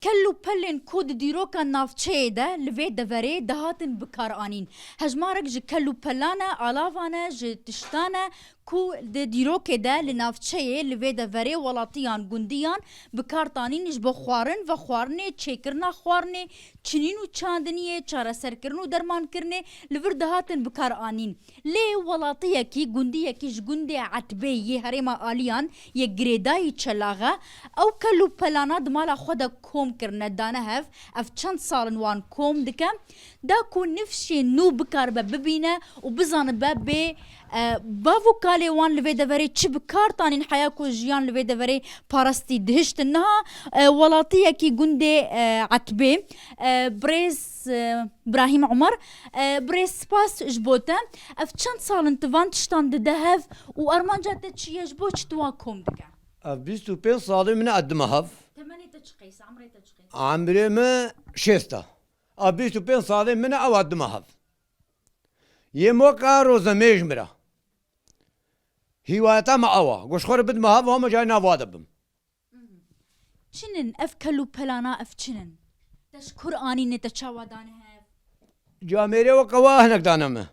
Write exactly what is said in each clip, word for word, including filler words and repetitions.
Kel û pelên ku di dîroka navçeyê de li vê deverê dihatin bikaranîn. Hejmarek ji kel û pelan e, alavan e, ji tiştan e ku di dîrokê de li navçeyê, li vê deverê welatiyan, gundiyan bi kar tanîn ji bo xwarin, vexwarinê, çêkirina xwarinê, çinîn û çandiniyê, çareserkirin û dermankirinê li vir dihatin bikaranîn. Lê welatiyekî, gundiyekî ji gundê Etbê yê herêma Aliyan yê girêdayî Çelax e, ew kel û pelana di mala xwe de kom kirine, dane hev, ev çend sal in wan kom dike, da ku nifşên nû bikaribe bibîne û bizanibe bê, e, bav û kalê wan li vê deverê çi bi kar tanîn heya ku jiyan li vê deverê parastî dihiştin. Niha, e, welatiyekî gundê, e, Etbê, e, birêz, e, Brahîm Umar, e, birêz spas ji bo te. Ev çend sal in tu van tiştan dide hev û armanca te çi ye, ji bo çi tu wan kom dike? Ev bîst û pênc salê min e dime hev. Temenê te çi qeyse, emrê te çi qeyse? Emrê min şêst e. Ev bîst û pênc salê min e ew dime hev. Yê moka rozemêj min e. Hîwayeta me ew e. Goş xwe re bidime hev, hema carî nav wa de bim. Çin in ev kel û pelana, ev çin in? Te ji kur anîne, te çawa dane hev? Camêrê weke wa hinek dane me.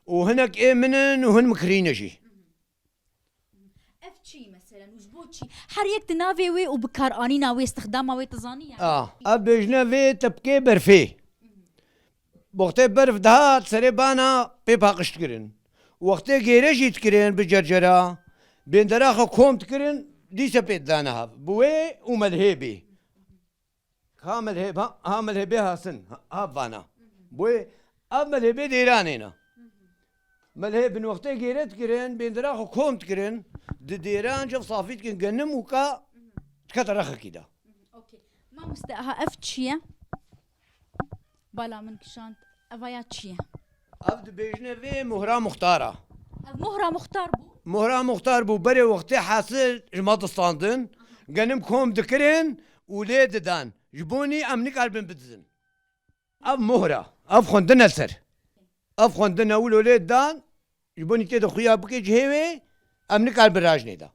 Û hinek ê min in û hin min kirîne jî. Ev çi mesela û ji bo çi? Her yek di navê wê û bikaranîna wê, istixdama wê tu zanî yani? A, ev bêjine vê tepkê berfê. Wextê berf dihat serê bana pê paqij dikirin. Wextê gêre jî dikirin bi cercera, bêndera xwe kom dikirin, dîse pê didane hev. Bi wê û melhê bê. Ha melhê, ha, ha melhê bê hasin, ha, ha vana. Bi wê ev melhê bê dêranê ne. Melhê bin wextê gêre dikirin, bêndera xwe kom dikirin, di dêran cev safî dikin, genim û ka dikete rexekî de. Okey. Mamoste, aha ev çi ye? Bala min kişand. Eva ya çi ye? Ev dibêjine vê mohra muxtar a. Ev mohra muxtar bû? Mohra muxtar bû. Berê wextê hasil ji me distandin. Genim kom dikirin û lê didan. Ji bo nî em nikaribin bidizin. Ev mohra. Ev xwendin e ser. Ev xwendin e wilo lê didan. Ji bo nî tê de xuya bike cihê wê, em nikarin birajnê de.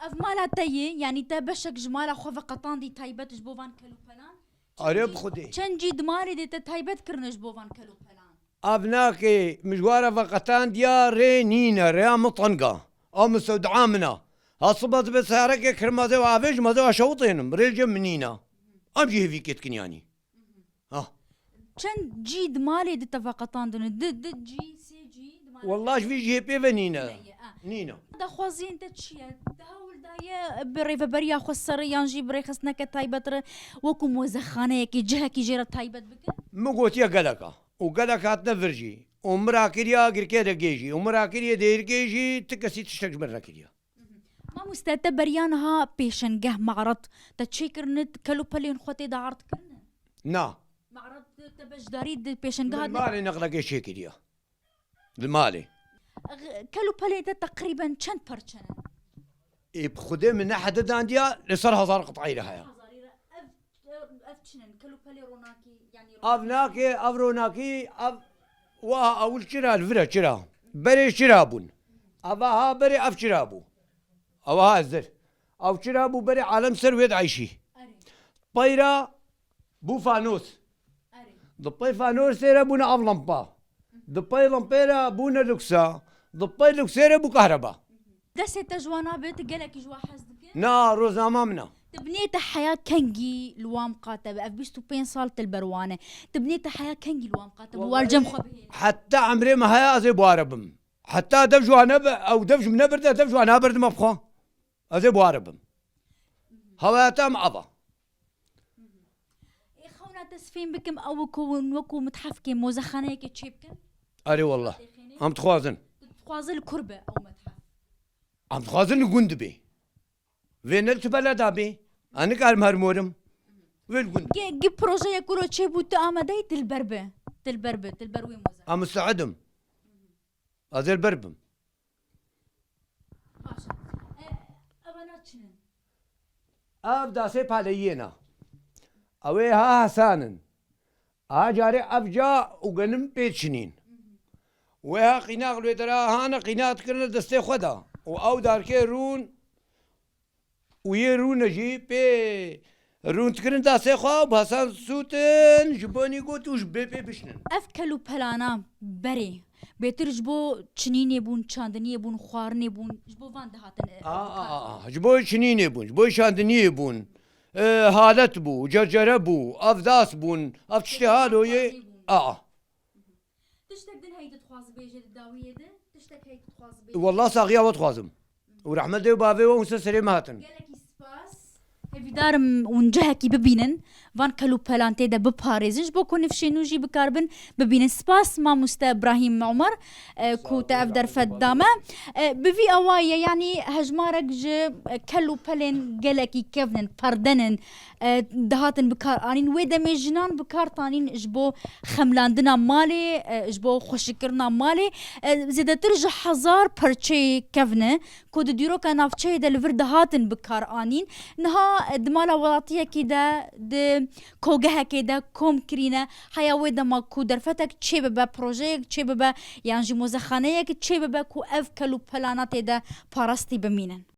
Ev mala te ye, yanî te beşek ji mala xwe veqetandî taybet ji bo van kel û pelan? Are bi Xwedê. Çend cî di malê de te taybet kirine ji bo van kel û pelan? Ev nake, min ji wa re veqetandiya rê nîne, rêya min teng a. Ew min sewdea min a. Ha siba dibe sarekê kirmazê û avê ji mazê wa şewitênim, rê li cem min nîne. Em jî hêvîkê dikin yanî. Ha. Çend cî di malê di te veqetandine? Di, di cî, sê cî di malê? Wallah ji vî cihê pê ve nîne. Nîne ye, ha. Nîne. Daxwaziyên te çi ye? Te hewl daye bi rêveberiya xwe ser re yan jî bi rêxistineke taybet re wekû mozexaneyekî, cihekî jê re taybet bike? Min gotiye gelek a. Û gelek hatine vir jî. Û min rakiriya girkê de gê jî. Û min rakiriye dêrikê jî, ti kesî tiştek ji min re kiriye. Mamoste, te beriya niha pêşengeh, maret, te çêkirine, kel û pelên xwe tê de erd kirine? Na. Maret te beşdarî di pêşengeha Min de malê neqlekê çêkiriye. Di malê. Kel û pelê te teqrîben çend perçe ne? Ê, bi Xwedê min ne hede dandiya, li ser hezar qitayî re heye. Hezarî re. Ev, ev, ev çi ne? Kel û pelê ronakî, yanî Ev ronakî nake, ev ronakî, ev wiha ewil çira li vir e, çira. Berê çira bûn. Eva ha berê ev çira bû. Eva ha ez dir. Ew çira bû berê alem ser wê dieyşî. Erê. Peyra bû fanos. Erê. Di pey fanosê re bûne ev lampa. Di pey lampê re bûne luksa. Di pey luksê re bû kahreba. Destê te ji wan nabe, tu gelekî ji wan hez dikî? Na, roznama min e. Tu binê te heya kengî li wan miqate be? Ev bîst û pênc sal tu li ber wan e. Tu binê te heya kengî li wan miqate be? Wallahî, war cem xwe bihêle. Heta emrê me heye ez ê bi wan re bim. Heta dev ji wan nebe, ew dev ji min nebirde, dev ji wan nabirdim ev xwe. Ez ê bi wan re bim. Hewayeta me ev e. Ê xewna te, ez fêm bikim, ew ku hûn wekû mithefkê, mozexaneyekê çê bikin? Erê wallah. Em dixwazin. Tu dixwazî li kur be ew mithef? Em dixwazin li gund be. Vê ne li tu beleda be. Ez nikarim her morim. Vê li gund be. Gi, gi projeyek wilo çêbû, tu amadeyî, tu li ber be. Tu li ber be, tu li ber wê mozexe. Ez musteid im. Ez ê li ber bim. Baş e. E, evana çi ne? Ev dasê paleyiyê ne. Ew ê ha hesan in. A carê ev ca û genim pê çinîn. Wê ha qînaq li wê dera hane qînaq dikirine destê xwe de. Û ew darkê rûn û yê rûne jî pê rûndikirin destê xwe û bi hesan sûtin ji bo nî got û ji bê pê bişinin. Ev kel û pelana berê bêtir ji bo çinînê bûn, çandiniyê bûn, xwarinê bûn, ji bo van dihatin, e, A, a, bikar. A, a, ji bo çinînê bûn, ji bo çandiniyê bûn. E, halet bû, cercere bû, ev das bûn, ev tiştê halo yê. Xwarinê bûn. A, a. Tiştek din hey dixwazi bêje di dawiyê de? Tiştek hey dixwazi bêje? Wallah saxiya we dixwazim. Û rehmet dê û bavê we û ser serê me hatin. Gelekî spas. Hêvîdarim hûn cihekî bibînin, van kel û pelan tê de biparêzin, ji bo ku nifşên nû jî bikaribin bibînin. Spas mamoste Ibrahîm Omer, e, ku te ev derfet da me. E, bi vî awayî ye, yanî hejmarek ji, e, kel û pelên gelekî kevn in, perden in, e, dihatin bikar anîn. Wê demê jinan bikar tanîn ji bo xemlandina malê, e, ji bo xweşikirina malê. E, zêdetir ji hezar perçeyê kevn e ku di dîroka navçeyê de li vir dihatin bikar anîn. Niha, e, di mala welatiyekî de, di kogehekê de kom kirîne. Heya wê dema ku derfetek çêbibe, projeyek çêbibe, yan jî mozexaneyek çêbibe ku ev kel û pelana tê de parastî bimînin.